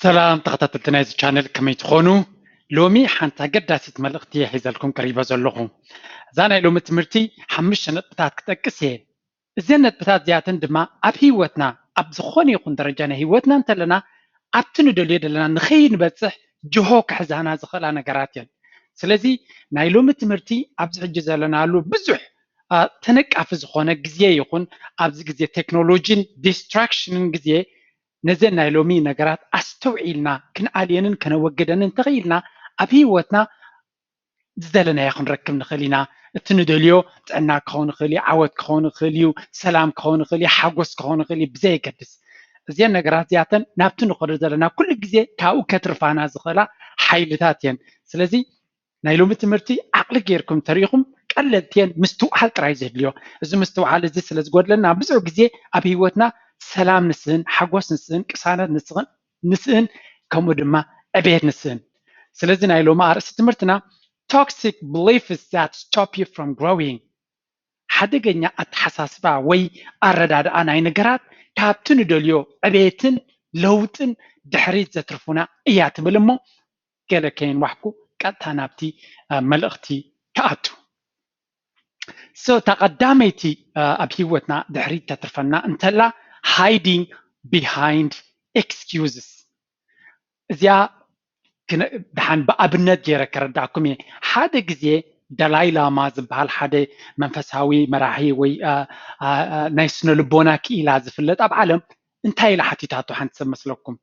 ሰላም ተኸታተልቲ ናይዚ ቻነል፣ ከመይ ትኾኑ? ሎሚ ሓንቲ ኣገዳሲት መልእኽቲ እየ ሒዘልኩም ቀሪበ ዘለኹ። እዛ ናይ ሎሚ ትምህርቲ ሓሙሽተ ነጥብታት ክጠቅስ እየ። እዘን ነጥብታት እዚኣተን ድማ ኣብ ህይወትና፣ ኣብ ዝኾነ ይኹን ደረጃ ናይ ህይወትና እንተለና፣ ኣብቲ ንደልዮ ዘለና ንኸይንበጽሕ ጅሆ ክሕዛና ዝኽእላ ነገራት እየን። ስለዚ ናይ ሎሚ ትምህርቲ ኣብዚ ሕጂ ዘለናሉ ብዙሕ፣ አ፣ ተነቃፊ ዝኾነ ግዜ ይኹን ኣብዚ ግዜ ቴክኖሎጂን ዲስትራክሽንን ግዜ ነዘን ናይ ሎሚ ነገራት ኣስተውዒልና ክንኣልየንን ከነወግደንን እንተኽኢልና ኣብ ህይወትና ዝደለናዮ ክንረክብ ንኽእል ኢና። እቲ ንደልዮ ጥዕና ክኸውን ይኽእል እዩ፣ ዓወት ክኸውን ይኽእል እዩ፣ ሰላም ክኸውን ይኽእል እዩ፣ ሓጎስ ክኸውን ይኽእል እዩ፣ ብዘየገድስ እዚአን ነገራት እዚኣተን ናብቲ ንኸዶ ዘለና ኩሉ ግዜ ካብኡ ከትርፋና ዝኽእላ ሓይልታት እየን። ስለዚ ናይ ሎሚ ትምህርቲ ዓቕሊ ጌርኩም ተሪኢኹም ቀለልቲ እየን፣ ምስትውዓል ጥራይ ዘድልዮ። እዚ ምስትውዓል እዚ ስለ ዝጎድለና ብዙሕ ግዜ ኣብ ህይወትና ሰላም ንስእን፣ ሓጎስ ንስእን፣ ቅሳነት ንስእን፣ ንስእን ከምኡ ድማ ዕቤት ንስእን። ስለዚ ናይ ሎሚ ኣርእስቲ ትምህርትና toxic beliefs that stop you from growing፣ ሓደገኛ ኣተሓሳስባ ወይ ኣረዳድኣ ናይ ነገራት ካብቲ ንደልዮ ዕቤትን ለውጥን ድሕሪት ዘትርፉና እያ ትብል እሞ ገለ ከየንዋሕኩ ቀጥታ ናብቲ፣ አ፣ መልእኽቲ ክኣቱ። So እታ ቀዳመይቲ፣ አ፣ ኣብ ህይወትና ድሕሪት ተትርፈና እንተላ hiding behind excuses። እዚኣ ክነ-፣ ደሓን ብኣብነት ገይረ ከረዳእኩም እየ። ሓደ ግዜ ዳላይ ላማ ዝበሃል ሓደ መንፈሳዊ መራሒ ወይ፣ አ፣ አ፣ አ፣ ናይ ስነ ልቦና ክኢላ ዝፍለጥ ኣብ ዓለም እንታይ ኢላ ሓቲታቶ ሓንቲ ሰብ መስለኩም?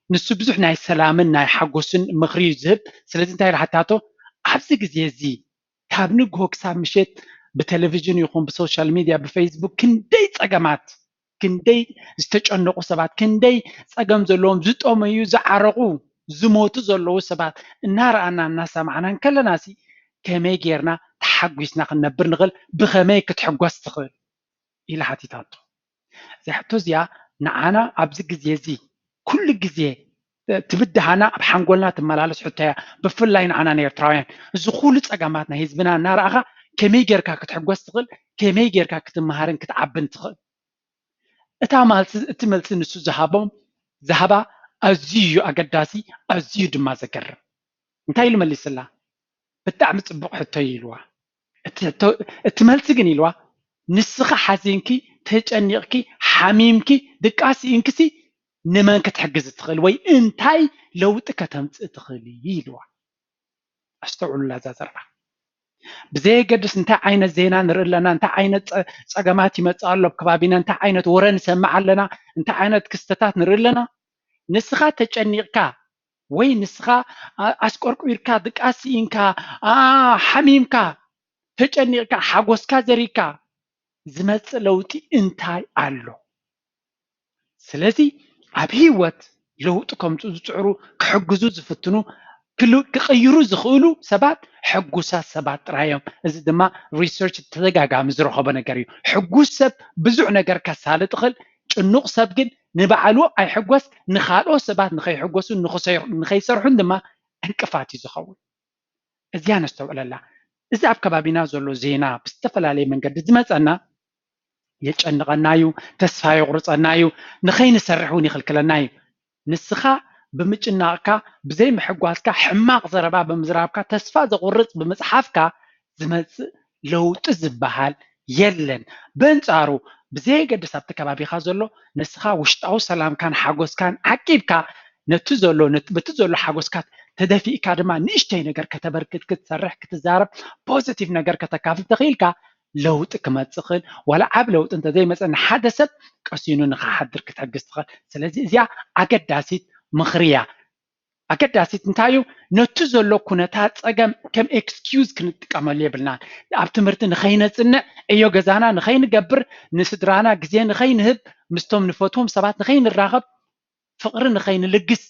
ንሱ ብዙሕ ናይ ሰላምን ናይ ሓጎስን ምኽሪ እዩ ዝህብ። ስለዚ እንታይ ኢላ ሓታቶ? ኣብዚ ግዜ እዚ ካብ ንግሆ ክሳብ ምሸት ብቴሌቪዥን ይኹን ብሶሻል ሚድያ ብፌስቡክ ክንደይ ጸገማት፣ ክንደይ ዝተጨነቑ ሰባት፣ ክንደይ ጸገም ዘለዎም ዝጠመዩ ዝዓረቑ ዝሞቱ ዘለዉ ሰባት እናረኣና እናሰማዕና እንከለናሲ ከመይ ጌርና ተሓጒስና ክንነብር ንኽእል? ብኸመይ ክትሕጎስ ትኽእል? ኢላ ሓቲታቶ። እዛ ሕቶ እዚኣ ንዓና ኣብዚ ግዜ እዚ ኩሉ ግዜ ትብድሃና ኣብ ሓንጎልና ትመላለስ ሕቶ እያ። ብፍላይ ንዓና ንኤርትራውያን እዚ ኩሉ ጸገማት ናይ ህዝብና እናረኣኻ ከመይ ጌርካ ክትሕጎስ ትኽእል? ከመይ ጌርካ ክትመሃርን ክትዓብን ትኽእል? እታ ማልሲ፣ እቲ መልሲ ንሱ ዝሃቦም፣ ዝሃባ ኣዝዩ እዩ ኣገዳሲ፣ ኣዝዩ ድማ ዘገርም። እንታይ ኢሉ መሊስላ? ብጣዕሚ ጽቡቕ ሕቶ እዩ ኢልዋ። እቲ ሕቶ፣ እቲ መልሲ ግን ኢልዋ፣ ንስኻ ሓዚንኪ፣ ተጨኒቕኪ፣ ሓሚምኪ፣ ድቃስ ኢንክሲ ንመን ክትሕግዝ ትኽእል ወይ እንታይ ለውጢ ከተምጽእ ትኽእል ኢልዋ። ኣስተውዕሉላ እዛ ዘረባ። ብዘየገድስ እንታይ ዓይነት ዜና ንርኢ ኣለና፣ እንታይ ዓይነት ጸ-፣ ጸገማት ይመጽእ ኣሎ ኣብ ከባቢና፣ እንታይ ዓይነት ወረ ንሰምዕ ኣለና፣ እንታይ ዓይነት ክስተታት ንርኢ ኣለና፣ ንስኻ ተጨኒቕካ ወይ ንስኻ፣ ኣ-፣ ኣስቆርቁርካ፣ ድቃስ ስኢንካ፣ ኣ-፣ ሓሚምካ፣ ተጨኒቕካ፣ ሓጎስካ ዘሪግካ ዝመጽእ ለውጢ እንታይ ኣሎ? ስለዚ ኣብ ህይወት ለውጢ ከምጽኡ ዝጽዕሩ፣ ክሕግዙ ዝፍትኑ፣ ክል-፣ ክቕይሩ ዝኽእሉ ሰባት ሕጉሳት ሰባት ጥራይ እዮም። እዚ ድማ ሪሰርች ተደጋጋሚ ዝረኸቦ ነገር እዩ። ሕጉስ ሰብ ብዙሕ ነገር ከሳልጥ ይኽእል። ጭኑቕ ሰብ ግን ንባዕሉ ኣይሕጎስ፣ ንኻልኦት ሰባት ንኸይሕጎሱን ንኽሰይ-፣ ንኸይሰርሑን ድማ ዕንቅፋት እዩ ዝኸውን። እዚኣ ነስተውዕለላ። እዚ ኣብ ከባቢና ዘሎ ዜና ብዝተፈላለየ መንገዲ ዝመጸና የጨንቐና እዩ፣ ተስፋ የቑርጸና እዩ፣ ንኸይንሰርሕ እውን ይኽልክለና እዩ። ንስኻ ብምጭናቕካ፣ ብዘይምሕጓስካ፣ ሕማቕ ዘረባ ብምዝራብካ፣ ተስፋ ዘቑርጽ ብምጽሓፍካ ዝመጽእ ለውጢ ዝበሃል የለን። በንጻሩ ብዘየገድስ ኣብቲ ከባቢኻ ዘሎ ንስኻ ውሽጣዊ ሰላምካን ሓጎስካን ዓቂብካ ነቲ ዘሎ፣ ነቲ፣ በቲ ዘሎ ሓጎስካ ተደፊእካ ድማ ንእሽተይ ነገር ከተበርክት፣ ክትሰርሕ፣ ክትዛረብ፣ ፖዚቲቭ ነገር ከተካፍል ተኽኢልካ ለውጢ ክመጽእ ይኽእል። ዋላ ዓብ ለውጢ እንተዘይመጸ ንሓደ ሰብ ቀሲኑ ንኽሓድር ክትሕግዝ ትኽእል። ስለዚ እዚኣ ኣገዳሲት ምኽሪ እያ። ኣገዳሲት እንታይ እዩ? ነቲ ዘሎ ኩነታት ጸገም ከም ኤክስኪዩዝ ክንጥቀመሉ የብልናን። ኣብ ትምህርቲ ንኸይነጽንዕ፣ ዕዮ ገዛና ንኸይንገብር፣ ንስድራና ግዜ ንኸይንህብ፣ ምስቶም ንፈትዎም ሰባት ንኸይንራኸብ፣ ፍቕሪ ንኸይንልግስ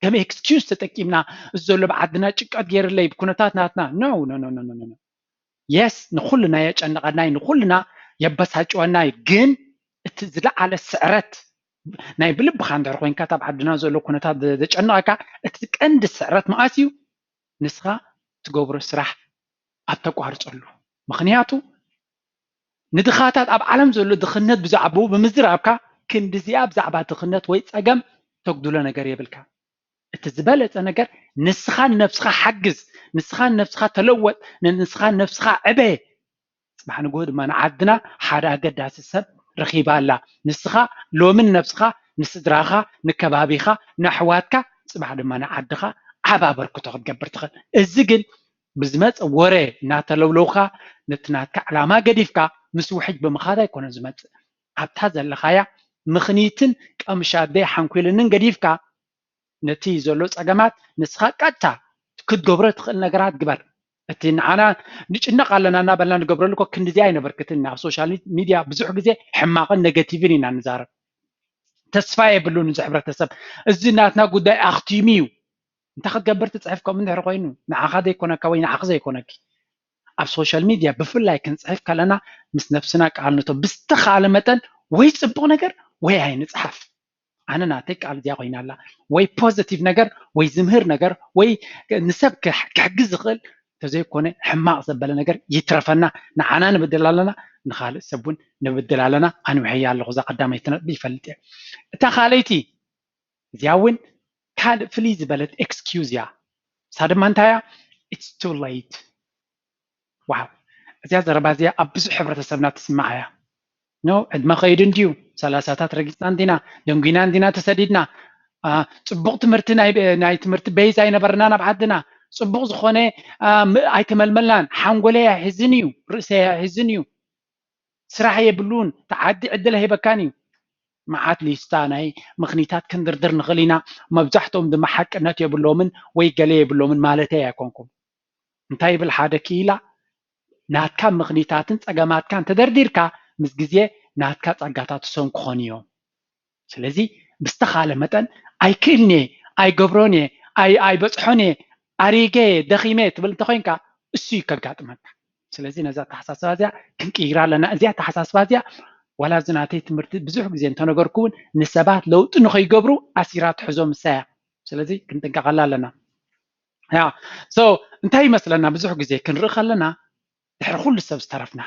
ከም ኤክስኪዩዝ ተጠቂምና፣ እዚ ዘሎ ብዓድና ጭንቀት ገይርለይ ብኩነታት ናትና። ኖ፣ ኖ፣ ኖ፣ ኖ፣ ኖ፣ ኖ። የስ፣ ንኹልና የጨንቐናይ፣ ንኹልና የበሳጭወናይ፣ ግን እቲ ዝለዓለ ስዕረት ናይ ብልብኻ እንድሕር ኮይንካ፣ እታ ኣብ ዓድና ዘሎ ኩነታት ዘ-፣ ዘጨንቐካ፣ እቲ ቀንዲ ስዕረት መኣስ እዩ? ንስኻ ትገብሮ ስራሕ ኣብ ተቋርጸሉ። ምኽንያቱ ንድኻታት ኣብ ዓለም ዘሎ ድኽነት ብዛዕባኡ ብምዝራብካ፣ ክንዲ እዚኣ ብዛዕባ ድኽነት ወይ ጸገም ተጉድሎ ነገር የብልካ። እቲ ዝበለፀ ነገር ንስኻ ንነብስኻ ሓግዝ፣ ንስኻ ንነብስኻ ተለወጥ፣ ንስኻ ንነብስኻ ዕበ። ፅባሕ ንግሆ ድማ ንዓድና ሓደ ኣገዳሲ ሰብ ረኺባ ኣላ። ንስኻ ሎሚ ንነብስኻ፣ ንስድራኻ፣ ንከባቢኻ፣ ንኣሕዋትካ፣ ፅባሕ ድማ ንዓድኻ ዓብ ኣበርክቶ ክትገብር ትኽእል። እዚ ግን ብዝመፅ ወረ እናተለውለውካ ነቲ ናትካ ዕላማ ገዲፍካ ምስ ውሕጅ ብምኻድ ኣይኮነን ዝመፅእ። ኣብታ ዘለኻያ ምኽኒትን ቀምሻደይ ሓንኩልንን ገዲፍካ ነቲ ዘሎ ፀገማት ንስኻ ቀጥታ ክትገብሮ ትኽእል ነገራት ግበር። እቲ ንዓና ንጭነቕ ኣለና እናበልና ንገብረሉ እኮ ክንድዚ ኣይነበርክትን። ኣብ ሶሻል ሚድያ ብዙሕ ግዜ ሕማቕን ኔጌቲቭን ኢና ንዛረብ። ተስፋ የብሉን እዚ ሕብረተሰብ። እዚ ናትና ጉዳይ ኣኽቲሙ እዩ። እንታይ ክትገብር ትፅሕፍ ከምኡ እንድሕር ኮይኑ ንዓኻ ዘይኮነካ ወይ ንዓኺ ዘይኮነኪ ኣብ ሶሻል ሚድያ ብፍላይ ክንፅሕፍ ከለና ምስ ነብስና ቃል ንቶ ብዝተኻለ መጠን ወይ ፅቡቕ ነገር ወይ ኣይንፅሓፍ። ኣነ ናተይ ቃል እዚኣ ኮይና ኣላ። ወይ ፖዘቲቭ ነገር ወይ ዝምህር ነገር ወይ ንሰብ ክሕ- ክሕግዝ ዝኽእል ተዘይኮነ ሕማቕ ዘበለ ነገር ይትረፈና። ንዓና ንብድል ኣለና፣ ንኻልእ ሰብ እውን ንብድል ኣለና። ኣንውሐያ ኣለኹ እዛ ቀዳመይቲ ነጥቢ ይፈልጥ እየ። እታ ካልኣይቲ እዚኣ እውን ካልእ ፍልይ ዝበለት ኤክስኪውዝ እያ። እሳ ድማ እንታይ እያ? It's too late። ዋው፣ እዚኣ ዘረባ እዚኣ ኣብ ብዙሕ ሕብረተሰብና ትስማዕ እያ። ኖ ዕድመ ኸይዱ እንድዩ፣ ሰላሳታት ረጊፅና እንዲና፣ ደንጉና እንዲና፣ ተሰዲድና። አ፣ ፅቡቕ ትምህርቲ ናይ ናይ ትምህርቲ ቤዝ ኣይነበርናን ኣብ ዓድና። ፅቡቕ ዝኾነ አ፣ ም- ኣይተመልመልናን። ሓንጎለይ ኣይሕዝን እዩ፣ ርእሰይ ኣይሕዝን እዩ። ስራሕ የብሉን፣ እቲ ዓዲ ዕድል ኣይህበካን እዩ። መዓት ሊስታ ናይ ምኽኒታት ክንድርድር ንኽእል ኢና። መብዛሕትኦም ድማ ሓቅነት የብሎምን ወይ ገለ የብሎምን ማለተይ ኣይኮንኩም። እንታይ ይብል ሓደ ክኢላ? ናትካ ምኽኒታትን ጸገማትካን ተደርዲርካ ምስ ግዜ ናትካ ጸጋታት ዝሰንኩ ኾኑ እዮም። ስለዚ ብዝተኻለ መጠን ኣይክእልን እየ፣ ኣይገብሮን እየ፣ ኣይ ኣይበጽሖን እየ፣ ኣሪገ እየ፣ ደኺመ እየ ትብል እንተኾይንካ እሱ እዩ ከጋጥመካ። ስለዚ ነዛ ኣተሓሳስባ እዚኣ ክንቅይራ ኣለና። እዚኣ ኣተሓሳስባ እዚኣ ዋላ እዚ ናተይ ትምህርቲ ብዙሕ ግዜ እንተነገርኩ እውን ንሰባት ለውጢ ንኸይገብሩ ኣሲራ ትሕዞ ምሳያ። ስለዚ ክንጥንቀቐላ ኣለና። ያ so እንታይ ይመስለና ብዙሕ ግዜ ክንርኢ ከለና ድሕሪ ኩሉ ሰብ ዝተረፍና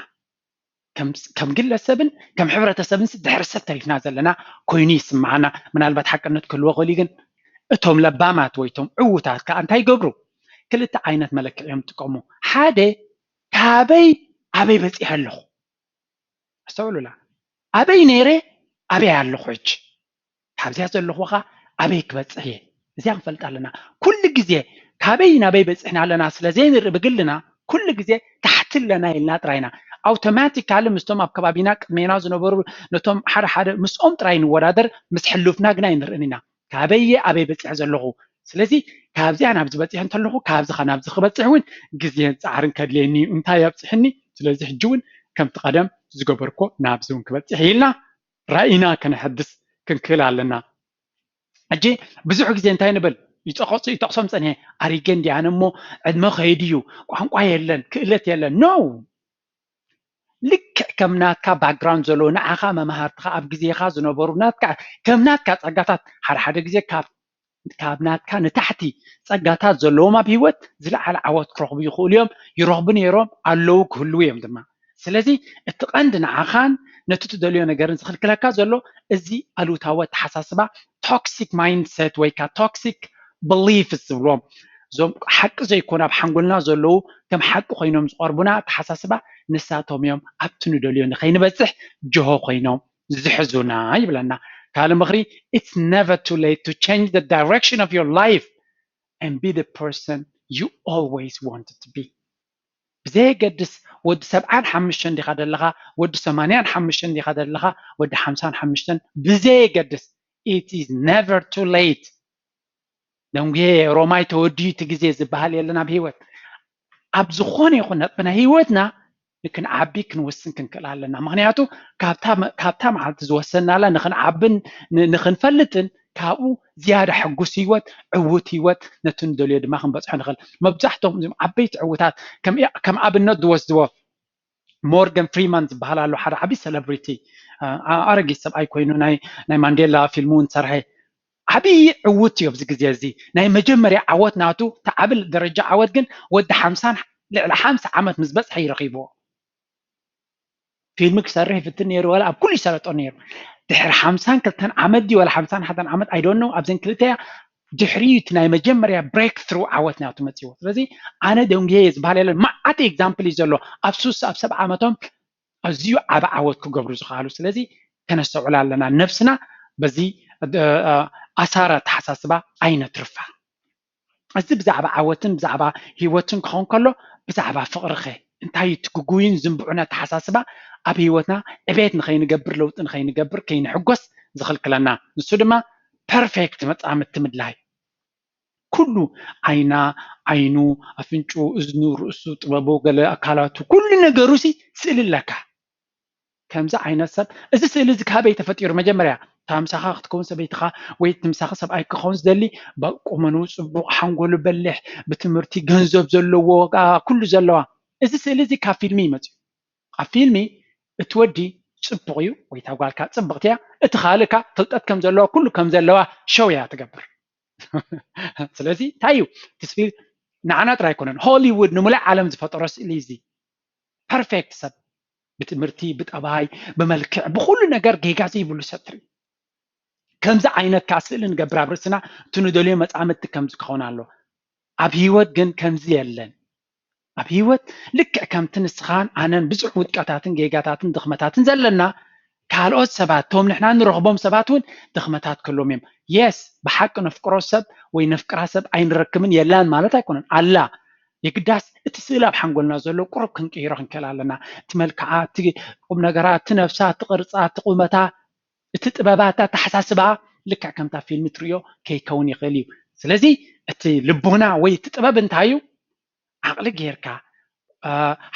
ከም ግለሰብን ከም ሕብረተሰብን ድሕሪ ሰብ ተሪፍና ዘለና ኮይኑ ይስምዓና። ምናልባት ሓቅነት ክህልዎ ክእል ግን እቶም ለባማት ወይ እቶም ዕዉታት ከዓ እንታይ ይገብሩ? ክልተ ዓይነት መለክዒ እዮም ዝጥቀሙ። ሓደ ካበይ ኣበይ በፂሐ ኣለኹ? ኣስተውዕሉላ። ኣበይ ነይረ ኣበይ ኣለኹ ሕጂ? ካብዚኣ ዘለኹ ኸ ኣበይ ክበፅሕ እየ? እዚኣ ክንፈልጥ ኣለና። ኩሉ ግዜ ካበይ ናበይ በፂሕና ኣለና ስለ ዘይንርኢ ብግልና ኩሉ ግዜ ታሕቲ ኣለና ኢልና ጥራይና ኣውቶማቲካሊ ምስቶም ኣብ ከባቢና ቅድሜና ዝነበሩ ነቶም ሓደ ሓደ ምስኦም ጥራይ ንወዳደር፣ ምስ ሕሉፍና ግን ኣይንርእን ኢና። ካበይ እየ ኣበይ በፂሐ ዘለኹ? ስለዚ ካብዚኣ ናብዚ በፂሐ እንተለኹ ካብዚ ኸ ናብዚ ክበፅሕ እውን ግዜን ፃዕርን ከድልየኒ እዩ። እንታይ ኣብፅሕኒ? ስለዚ ሕጂ እውን ከምቲ ቀደም ዝገበርኮ ናብዚ እውን ክበፅሕ ኢልና ራኢና ከነሐድስ ክንክእል ኣለና። ሕጂ ብዙሕ ግዜ እንታይ ንብል ይጠቐሱ ይጠቕሶም ፀኒሐ ኣሪገ እንዲኣነ እሞ ዕድመ ከይድ እዩ ቋንቋ የለን ክእለት የለን no ልክዕ ከም ናትካ ባክግራውንድ ዘለዎ ንዓኻ መማሃርትኻ ኣብ ግዜኻ ዝነበሩ ናትካ ከም ናትካ ፀጋታት ሓደ ሓደ ግዜ ካብ ካብ ናትካ ንታሕቲ ፀጋታት ዘለዎም ኣብ ህይወት ዝለዓለ ዓወት ክረኽቡ ይኽእሉ እዮም ይረኽቡ ነይሮም ኣለዉ ክህልዉ እዮም ድማ ስለዚ እቲ ቀንዲ ንዓኻን ነቲ ትደልዮ ነገርን ዝኽልክለካ ዘሎ እዚ ኣሉታዊ ኣተሓሳስባ ቶክሲክ ማይንድሰት ወይ ከዓ ቶክሲክ ብሊፍስ ዝብልዎም እዞም ሓቂ ዘይኮኑ ኣብ ሓንጎልና ዘለዉ ከም ሓቂ ኮይኖም ዝቐርቡና ኣተሓሳስባ ንሳቶም እዮም ኣብቲ ንደልዮ ንኸይንበፅሕ ጅሆ ኮይኖም ዝሕዙና ይብለና ካልእ ምኽሪ it's never too late to change the direction of your life and be the person you always wanted to be ብዘየገድስ ወዲ ሰብዓን ሓሙሽተን ዲኻ ዘለኻ ወዲ ሰማንያን ሓሙሽተን ዲኻ ዘለኻ ወዲ ሓምሳን ሓሙሽተን ብዘየገድስ it is never too late ደንጉየ ሮማይ ተወዲዩ እቲ ግዜ ዝበሃል የለን ኣብ ህይወት ኣብ ዝኾነ ይኹን ነጥቢ ናይ ህይወትና ንክንዓቢ ክንውስን ክንክእል ኣለና ምክንያቱ ካብታ መዓልቲ ዝወሰናላ ንክንዓብን ንክንፈልጥን ካብኡ ዝያዳ ሕጉስ ህይወት ዕዉት ህይወት ነቲ ንደልዮ ድማ ክንበፅሖ ንኽእል መብዛሕቶም እዚም ዓበይቲ ዕዉታት ከም ኣብነት ዝወስድዎ ሞርጋን ፍሪማን ዝበሃል ኣሎ ሓደ ዓብዪ ሰለብሪቲ ኣረጊት ሰብኣይ ኮይኑ ናይ ማንዴላ ፊልም እውን ዝሰርሐ ዓብዪ ዕውት እዩ ኣብዚ ግዜ እዚ ናይ መጀመርያ ዓወት ናቱ እቲ ዓብል ደረጃ ዓወት ግን ወዲ ሓምሳን ልዕሊ ሓምሳ ዓመት ምስ በፅሐ ይረኺብዎ ፊልም ክሰርሕ ይፍትን ነይሩ ወላ ኣብ ኩሉ ይሰለጦ ነይሩ ድሕሪ ሓምሳን ክልተን ዓመት ድዩ ወላ ሓምሳን ሓደን ዓመት I don't know ኣብዘን ክልተ እያ ድሕሪ እቲ ናይ መጀመርያ breakthrough ዓወት ናቱ መፅዎ። ስለዚ ኣነ ደንጉየ ዝበሃል የለን። መዓት example እዩ ዘሎ ኣብ ሱስ ኣብ ሰብዓ ዓመቶም ኣዝዩ ዓቢ ዓወት ክገብሩ ዝኽኣሉ። ስለዚ ከነስተውዕል ኣለና፣ ነብስና በዚ ኣሳር ኣተሓሳስባ ኣይነትርፋ። እዚ ብዛዕባ ዓወትን ብዛዕባ ህይወትን ክኸውን ከሎ ብዛዕባ ፍቕሪ ኸ እንታይ እዩ? እቲ ግጉይን ዝንቡዕን ኣተሓሳስባ ኣብ ህይወትና ዕቤት ንኸይንገብር ለውጢ ንኸይንገብር ከይንሕጎስ ዝኽልክለና ንሱ ድማ perfect መጻምድቲ ምድላይ። ኩሉ ዓይና ዓይኑ ኣፍንጭኡ እዝኑ ርእሱ ጥበቡ ገለ ኣካላቱ ኩሉ ነገሩ ሲ ስእሊ ኣለካ። ከምዚ ዓይነት ሰብ እዚ ስእሊ እዚ ካበይ ተፈጢሩ? መጀመርያ እታ ምሳኻ ክትከውን ሰበይትኻ ወይ እቲ ምሳኻ ሰብኣይ ክኸውን ዝደሊ ቁመኑ ፅቡቕ ሓንጎሉ በሊሕ ብትምህርቲ ገንዘብ ዘለዎ ኩሉ ዘለዋ እዚ ስእሊ እዚ ካብ ፊልሚ ይመፅእ። ኣብ ፊልሚ እቲ ወዲ ፅቡቕ እዩ ወይ እታ ጓልካ ፅብቕቲ እያ፣ እቲ ካልእ ከዓ ፍልጠት ከም ዘለዎ ኩሉ ከም ዘለዋ ሸው እያ ትገብር። ስለዚ እንታይ እዩ እቲ ስእሊ ንዓና ጥራይ ኣይኮነን፣ ሆሊውድ ንምሉእ ዓለም ዝፈጠሮ ስእሊ እዚ ፐርፌክት ሰብ ብትምህርቲ ብጠባይ ብመልክዕ ብኩሉ ነገር ጌጋ ዘይብሉ ሰብ ትርኢ። ከምዚ ዓይነት ከዓ ስእሊ ንገብር ኣብ ርእስና እቲ ንደልዮ መፃምድቲ ከምዚ ክኸውን ኣሎ። ኣብ ህይወት ግን ከምዚ የለን። ኣብ ህይወት ልክዕ ከምቲ ንስኻን ኣነን ብዙሕ ውድቀታትን ጌጋታትን ድኽመታትን ዘለና ካልኦት ሰባት እቶም ንሕና ንረኽቦም ሰባት እውን ድኽመታት ክህልዎም እዮም። የስ ብሓቂ ነፍቅሮ ሰብ ወይ ነፍቅራ ሰብ ኣይንረክብን የላን ማለት ኣይኮነን ኣላ። የግዳስ እቲ ስእሊ ኣብ ሓንጎልና ዘሎ ቁሩብ ክንቅይሮ ክንክእል ኣለና። እቲ መልክዓ፣ እቲ ቁም ነገራ፣ እቲ ነብሳ፣ እቲ ቅርፃ፣ እቲ ቁመታ፣ እቲ ጥበባ፣ እቲ ኣተሓሳስባ ልክዕ ከምታ ፊልሚ ትርእዮ ከይከውን ይኽእል እዩ። ስለዚ እቲ ልቦና ወይ እቲ ጥበብ እንታይ እዩ? ዓቕሊ ጌርካ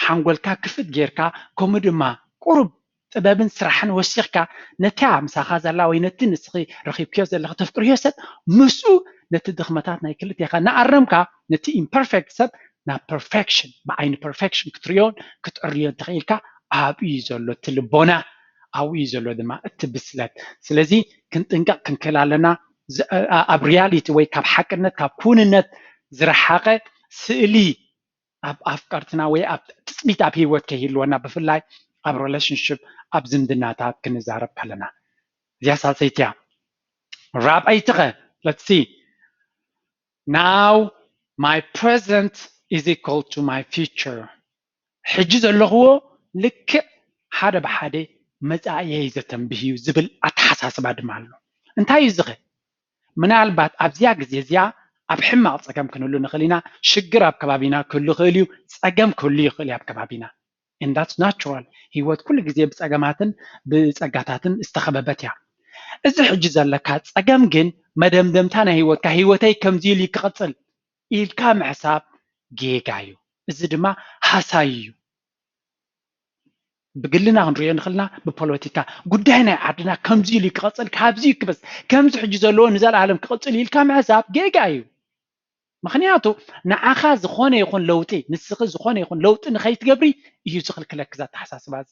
ሓንጎልካ ክፍት ጌርካ ከምኡ ድማ ቁሩብ ጥበብን ስራሕን ወሲኽካ ነታ ምሳኻ ዘላ ወይ ነቲ ንስኺ ረኺብክዮ ዘለኺ ተፍቅርዮ ሰብ ምስኡ ነቲ ድኽመታት ናይ ክልቴኻ እናኣረምካ ነቲ ኢምፐርፌክት ሰብ ናብ ፐርፌክሽን ብዓይኒ ፐርፌክሽን ክትርእዮን ክትዕርዮን ተኽኢልካ ኣብኡ እዩ ዘሎ እቲ ልቦና ኣብኡ እዩ ዘሎ ድማ እቲ ብስለት ስለዚ ክንጥንቀቕ ክንክእል ኣለና ኣብ ሪያሊቲ ወይ ካብ ሓቅነት ካብ ክውንነት ዝረሓቐ ስእሊ ኣብ ኣፍቀርትና ወይ ኣብ ትፅቢት ኣብ ህይወት ከይህልወና ብፍላይ ኣብ ሪሌሽንሽፕ ኣብ ዝምድናታት ክንዛረብ ከለና እዚኣ ሳልሰይቲ እያ ራብዐይቲ ኸ let's see now my present is equal to my future ሕጂ ዘለኽዎ ልክዕ ሓደ ብሓደ መፃእየይ ዘተንብህ እዩ ዝብል ኣተሓሳስባ ድማ ኣሎ እንታይ እዩ ዝኸ ምናልባት ኣብዚኣ ግዜ እዚኣ ኣብ ሕማቕ ፀገም ክንህሉ ንኽእል ኢና ሽግር ኣብ ከባቢና ክህሉ ይኽእል እዩ ፀገም ክህሉ ይኽእል እዩ ኣብ ከባቢና and that's natural ህይወት ኩሉ ግዜ ብፀገማትን ብፀጋታትን ዝተኸበበት እያ እዚ ሕጂ ዘለካ ፀገም ግን መደምደምታ ናይ ህይወትካ ህይወተይ ከምዚ ኢሉ ክቕፅል ኢልካ ምሕሳብ ጌጋ እዩ እዚ ድማ ሃሳይ እዩ ብግልና ክንሪኦ ንኽልና ብፖለቲካ ጉዳይ ናይ ዓድና ከምዚ ኢሉ ክቐፅል ካብዚ ክበስ ከምዚ ሕጂ ዘለዎ ንዘለኣለም ክቐፅል ኢልካ ምሕሳብ ጌጋ እዩ ምኽንያቱ ንዓኻ ዝኾነ ይኹን ለውጢ ንስኺ ዝኾነ ይኹን ለውጢ ንኸይትገብሪ እዩ ዝኽልክለኪ ዘተሓሳስባ እዚ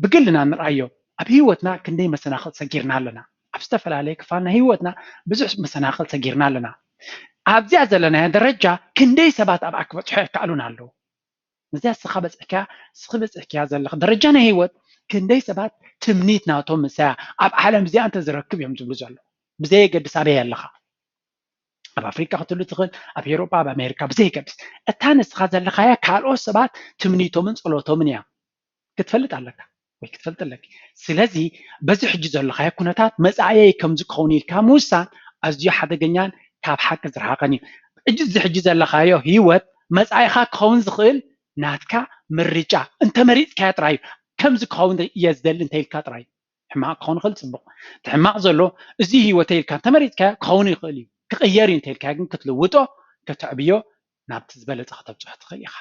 ብግልና ንርኣዮ ኣብ ህይወትና ክንደይ መሰናኽል ሰጊርና ኣለና ኣብ ዝተፈላለየ ክፋል ናይ ህይወትና ብዙሕ መሰናኽል ሰጊርና ኣለና ኣብዚኣ ዘለናዮ ደረጃ ክንደይ ሰባት ኣብኣ ክበፅሖ የከኣሉን ኣለዉ ነዚኣ ስኻ በፅሕክያ ስኺ በፅሕክያ ዘለኽ ደረጃ ናይ ህይወት ክንደይ ሰባት ትምኒት ናቶም ምሳያ ኣብ ዓለም እዚኣ እንተ ዝረክብ እዮም ዝብሉ ዘሎ ብዘየገድስ ኣበይ ኣለኻ ኣብ ኣፍሪቃ ክትህሉ ትኽእል ኣብ ኤሮጳ ኣብ ኣሜሪካ ብዘየገድስ እታ ንስኻ ዘለኻያ ካልኦት ሰባት ትምኒቶምን ጸሎቶምን እያ ክትፈልጥ ኣለካ ወይ ክትፈልጥ ኣለኪ ስለዚ በዚ ሕጂ ዘለኻዮ ኩነታት መጻእየይ ከምዚ ክኸውን ኢልካ ምውሳን ኣዝዩ ሓደገኛን ካብ ሓቂ ዝረሓቐን እዩ እዚ ሕጂ ዘለኻዮ ህይወት መጻኢኻ ክኸውን ዝኽእል ናትካ ምርጫ እንተመሪፅካዮ ጥራይ እዩ ከምዚ ክኸውን እየ ዝደሊ እንተኢልካ ጥራይ ሕማቕ ክኸውን ይኽእል ፅቡቕ እቲ ሕማቕ ዘሎ እዚ ህይወተይ ኢልካ እንተመሪፅካዮ ክኸውን ይኽእል እዩ ክቕየር እዩ እንተኢልካዮ ግን ክትልውጦ ከተዕብዮ ናብቲ ዝበለፀ ከተብፅሖ ትኽእል ኢኻ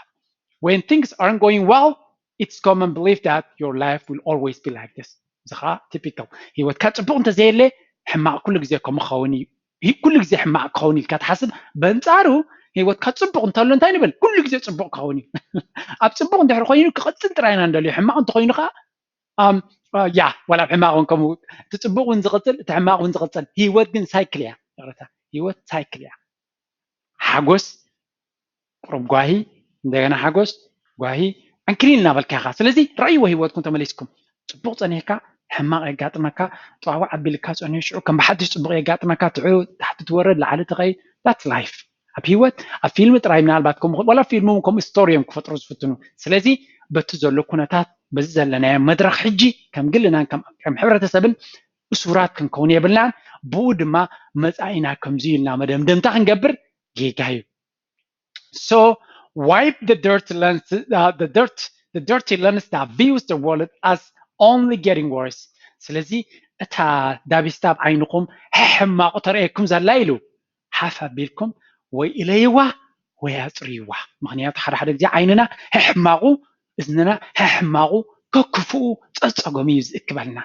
when things aren't going well it's common belief that your life will always be like this እዚ ከዓ typical ህይወትካ ፅቡቕ እንተዘየለ ሕማቕ ኩሉ ግዜ ከምኡ ክኸውን እዩ ኩሉ ግዜ ሕማቕ ክኸውን ኢልካ ትሓስብ በንፃሩ ህይወትካ ፅቡቕ እንተሎ እንታይ ንብል ኩሉ ግዜ ፅቡቕ ክኸውን እዩ ኣብ ፅቡቕ እንድሕር ኮይኑ ክቐፅል ጥራይ ኢና ንደልዮ ሕማቕ እንተኮይኑ ከዓ ያ ዋላ ኣብ ሕማቕ እውን ከምኡ እቲ ፅቡቕ እውን ዝቕፅል እቲ ሕማቕ እውን ዝቕፅል ህይወት ግን ሳይክል እያ ይቕረታ ህይወት ሳይክል እያ ሓጎስ ቁሩብ ጓሂ እንደገና ሓጎስ ጓሂ ዕንክሊል እናበልካ ኢኻ ስለዚ ረእይዎ ህይወትኩም ተመሊስኩም ፅቡቕ ፀኒሕካ ሕማቕ የጋጥመካ፣ ጠዋዋዕ ኣቢልካ ጸኒሑ ሽዑ ከም ብሓድሽ ጽቡቕ የጋጥመካ፣ ትዑ ታሕቲ ትወርድ ላዕሊ ትኸይድ። That's life። ኣብ ህይወት ኣብ ፊልም ጥራይ ምናልባት ከምኡ ዋላ ፊልም እውን ከምኡ ስቶሪ እዮም ክፈጥሩ ዝፍትኑ። ስለዚ በቲ ዘሎ ኩነታት በዚ ዘለናዮ መድረኽ ሕጂ ከም ግልናን ከም ሕብረተሰብን እሱራት ክንከውን የብልናን። ብኡ ድማ መጻኢና ከምዚ ኢልና መደምደምታ ክንገብር ጌጋ እዩ። So wipe the dirt lens, uh, the dirt, the dirty lens that views the world as only getting worse. ስለዚ እታ ዳቢስታ ኣብ ዓይንኹም ሕሕማቑ ተርእየኩም ዘላ ኢሉ ሓፍ ኣቢልኩም ወይ ኢለይዋ ወይ ኣጽርይዋ። ምኽንያቱ ሓደ ሓደ ግዜ ዓይንና ሕሕማቑ፣ እዝንና ሕሕማቑ ከክፍኡ ጸጸጎም እዩ ዝእክበልና።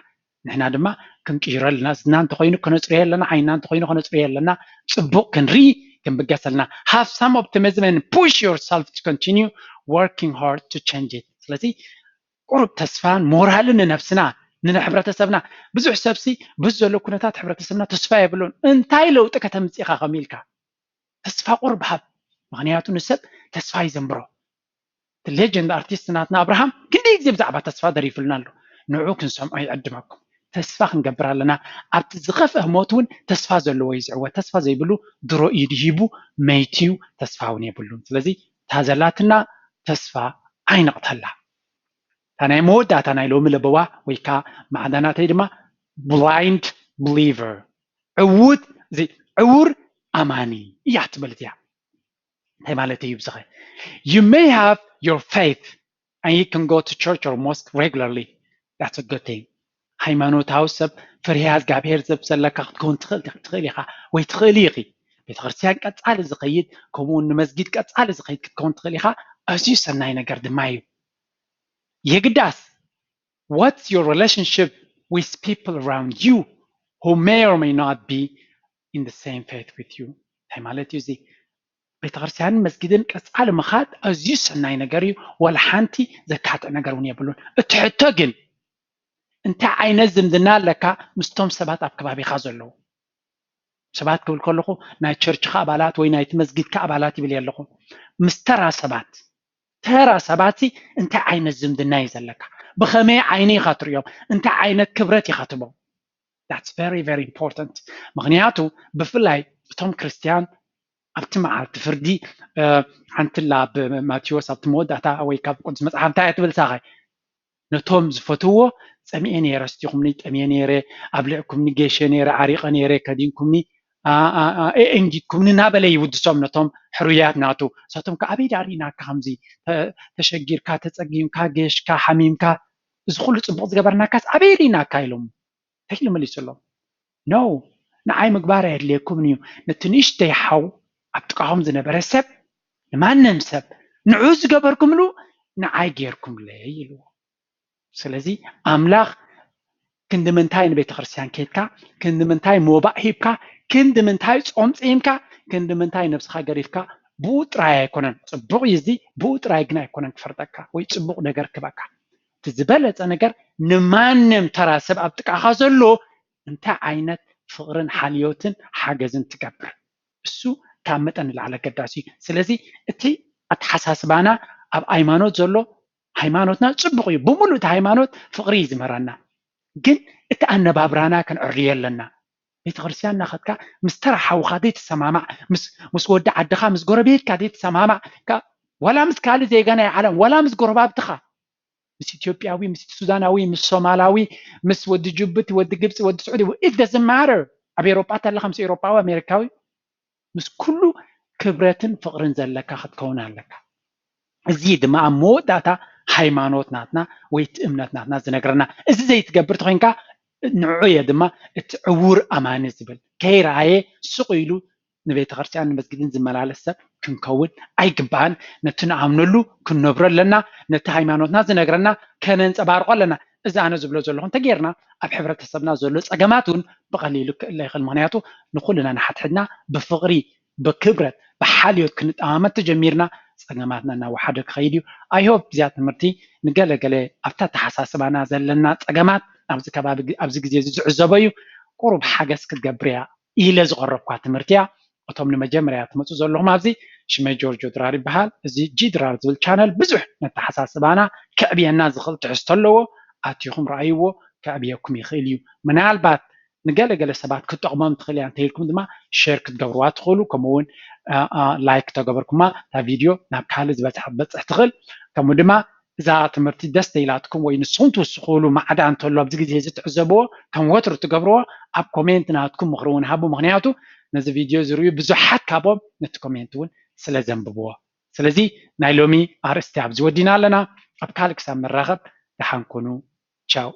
ንሕና ድማ ክንቅይሮ ኣለና። እዝና እንተኾይኑ ከነጽርዮ ኣለና፣ ዓይንና እንተኾይኑ ከነጽርዮ ኣለና። ጽቡቕ ክንርኢ ክንብገስ ኣለና። Have some optimism and push yourself to continue working hard to change it። ስለዚ ቁሩብ ተስፋን ሞራልን ንነብስና ንሕብረተሰብና። ብዙሕ ሰብሲ ብዙ ዘሎ ኩነታት ሕብረተሰብና ተስፋ የብሉን። እንታይ ለውጢ ከተምጽእ ኢኻ ከመይ ኢልካ? ተስፋ ቁሩብ ሃብ። ምኽንያቱ ንሰብ ተስፋ ይዘንብሮ። እቲ ሌጀንድ ኣርቲስት ናትና ኣብርሃም ክንደይ ግዜ ብዛዕባ ተስፋ ደሪፉልና ኣሎ። ንዑ ክንሰምዖ ይዕድመኩም። ተስፋ ክንገብር ኣለና። ኣብቲ ዝኸፍአ ሞት እውን ተስፋ ዘለዎ እዩ ዝዕወት። ተስፋ ዘይብሉ ድሮ ኢዱ ሂቡ መይቱ እዩ፣ ተስፋ እውን የብሉን። ስለዚ እታ ዘላትና ተስፋ ኣይንቕተላ። እታ ናይ መወዳእታ ናይ ሎሚ ለበዋ ወይ ከዓ ማዕዳናተይ ድማ ብላይንድ ብሊቨር፣ ዕዉት እዚ ዕውር ኣማኒ እያ ትብል እዚኣ። እንታይ ማለት እዩ ብዝኸ? You may have your faith and you can go to church or mosque regularly. That's a good thing. ሃይማኖታዊ ሰብ፣ ፍርሃ እግዚኣብሔር ሰብ ዘለካ ክትከውን ትኽእል ትኽእል ኢኻ ወይ ትኽእሊ ኢኺ። ቤተክርስትያን ቀጻሊ ዝኸይድ፣ ከምኡ እውን ንመስጊድ ቀጻሊ ዝኸይድ ክትከውን ትኽእል ኢኻ። ኣዝዩ ሰናይ ነገር ድማ እዩ። የግዳስ what's your relationship with people around you who may or may not be in the same faith with you? እንታይ ማለት እዩ እዚ? ቤተክርስትያንን መስጊድን ቀጻሊ ምኻድ ኣዝዩ ሰናይ ነገር እዩ። ዋላ ሓንቲ ዘካትዕ ነገር እውን የብሉን። እቲ ሕቶ ግን እንታይ ዓይነት ዝምድና ኣለካ ምስቶም ሰባት ኣብ ከባቢኻ ዘለዉ ሰባት ክብል ከለኹ ናይ ቸርችካ ኣባላት ወይ ናይቲ መስጊድካ ኣባላት ይብል ኣለኹ። ምስ ተራ ሰባት፣ ተራ ሰባት እንታይ ዓይነት ዝምድና እዩ ዘለካ? ብኸመይ ዓይኒ ኢኻ ትርእዮም? እንታይ ዓይነት ክብረት ኢኻ ትቦም? That's very very important። ምኽንያቱ ብፍላይ እቶም ክርስትያን ኣብቲ መዓልቲ ፍርዲ ሓንትላ ኣብ ማቴዎስ ኣብቲ መወዳእታ ወይ ካብ ቅዱስ መጽሓፍ እንታይ እያ ትብል ሳኸ? ነቶም ዝፈትዎ ጸሚኤ ነይረ፣ ኣስቲኹምኒ፣ ጠምየ ነይረ፣ ኣብሊዕኩምኒ፣ ጌሸ ነይረ፣ ዓሪቐ ነይረ፣ ከዲንኩምኒ፣ ኣእንጊድኩምኒ እናበለ ይውድሶም ነቶም ሕሩያት ናቱ። ንሳቶም ከ ኣበይ ዳር ኢናካ ከምዚ ተሸጊርካ፣ ተጸጊምካ፣ ጌሽካ፣ ሓሚምካ፣ እዚ ኩሉ ጽቡቕ ዝገበርናካስ ኣበይ ርኢናካ ኢሎም። እንታይ ኢሉ መሊሱሎም? No፣ ንዓይ ምግባር ኣየድልየኩምን እዩ። ነቲ ንእሽተይ ሓው ኣብ ጥቓኹም ዝነበረ ሰብ፣ ንማንም ሰብ ንዑ ዝገበርኩምሉ ንዓይ ጌርኩምለይ ኢልዎ። ስለዚ ኣምላኽ ክንዲ ምንታይ ንቤተ ክርስቲያን ኬድካ፣ ክንዲ ምንታይ ሞባእ ሂብካ፣ ክንዲ ምንታይ ጾም ጺምካ፣ ክንዲ ምንታይ ነብስኻ ገሪፍካ፣ ብኡ ጥራይ ኣይኮነን። ጽቡቕ እዩ እዚ፣ ብኡ ጥራይ ግን ኣይኮነን ክፈርደካ ወይ ጽቡቕ ነገር ክበካ። እቲ ዝበለጸ ነገር ንማንም ተራ ሰብ ኣብ ጥቃኻ ዘሎ እንታይ ዓይነት ፍቕርን ሓልዮትን ሓገዝን ትገብር፣ እሱ ካብ መጠን ንላዕሊ ኣገዳሲ እዩ። ስለዚ እቲ ኣተሓሳስባና ኣብ ሃይማኖት ዘሎ፣ ሃይማኖትና ጽቡቕ እዩ፣ ብምሉእ እቲ ሃይማኖት ፍቕሪ እዩ ዝምህረና። ግን እቲ ኣነባብራና ክንዕርዮ ኣለና። ቤተክርስትያን እናኸድካ ምስ ተራ ሓውኻ ዘይትሰማማዕ፣ ምስ ወዲ ዓድኻ፣ ምስ ጎረቤትካ ዘይትሰማማዕ፣ ዋላ ምስ ካልእ ዜጋ ናይ ዓለም፣ ዋላ ምስ ጎረባብትኻ፣ ምስ ኢትዮጵያዊ፣ ምስ ሱዳናዊ፣ ምስ ሶማላዊ፣ ምስ ወዲ ጅቡቲ፣ ወዲ ግብፂ፣ ወዲ ስዑዲ፣ it doesn't matter። ኣብ ኤሮጳ ተለኻ ምስ ኤሮጳዊ ኣሜሪካዊ፣ ምስ ኩሉ ክብረትን ፍቕርን ዘለካ ክትከውን ኣለካ። እዚ ድማ ኣብ መወዳእታ ሃይማኖት ናትና ወይ እቲ እምነት ናትና ዝነግረና። እዚ ዘይትገብር ተኾይንካ ንዑ እየ ድማ እቲ ዕውር ኣማኒ ዝብል ከይረኣየ ስቕ ኢሉ ንቤተ ክርስቲያን ንመስጊድን ዝመላለስ ሰብ ክንከውን ኣይግባእን። ነቲ ንኣምነሉ ክንነብሮ ኣለና። ነቲ ሃይማኖትና ዝነግረና ከነንጸባርቆ ኣለና። እዚ ኣነ ዝብሎ ዘለኹ እንተጌርና ኣብ ሕብረተሰብና ዘሎ ጸገማት እውን ብቐሊሉ ክእለ ይኽእል። ምኽንያቱ ንኹልና ንሓድሕድና ብፍቕሪ ብክብረት ብሓልዮት ክንጠማመት ተጀሚርና ጸገማትና እናወሓደ ክኸይድ እዩ። I hope እዚኣ ትምህርቲ ንገለገለ ኣብታ ኣተሓሳስባና ዘለና ጸገማት ኣብዚ ከባቢ ኣብዚ ግዜ እዚ ዝዕዘቦ እዩ። ቁሩብ ሓገዝ ክትገብር እያ ኢለ ዝቐረብኳ ትምህርቲ እያ። እቶም ንመጀመርያ ትመፁ ዘለኹም ኣብዚ ሽመይ ጆርጆ ድራር ይበሃል። እዚ ጂ ድራር ዝብል ቻነል ብዙሕ ነተሓሳስባና ከዕብየና ዝኽእል ትሕዝቶ ኣለዎ። ኣቲኹም ረኣይዎ፣ ከዕብየኩም ይኽእል እዩ። ምናልባት ንገለገለ ሰባት ክትጠቕሞም ትኽእል እያ እንተኢልኩም ድማ ሸር ክትገብርዋ ትኽእሉ። ከምኡ እውን ላይክ ተገበርኩማ እታ ቪድዮ ናብ ካልእ ዝበፅሕ ክትበፅሕ ትኽእል። ከምኡ ድማ እዛ ትምህርቲ ደስ ተኢላትኩም ወይ ንስኹም ትውስኽሉ ማዕዳ እንተሎ ኣብዚ ግዜ እዚ ትዕዘብዎ ከም ወትሩ ትገብርዎ ኣብ ኮሜንት ናትኩም ምኽሪ እውን ሃቡ። ምክንያቱ ነዚ ቪድዮ ዝርእዩ ብዙሓት ካብኦም ነቲ ኮሜንት እውን ስለ ዘንብብዎ። ስለዚ ናይ ሎሚ ኣርእስቲ ኣብዚ ወዲና ኣለና። ኣብ ካልእ ክሳብ ንራኸብ ደሓን ኩኑ። ቻው።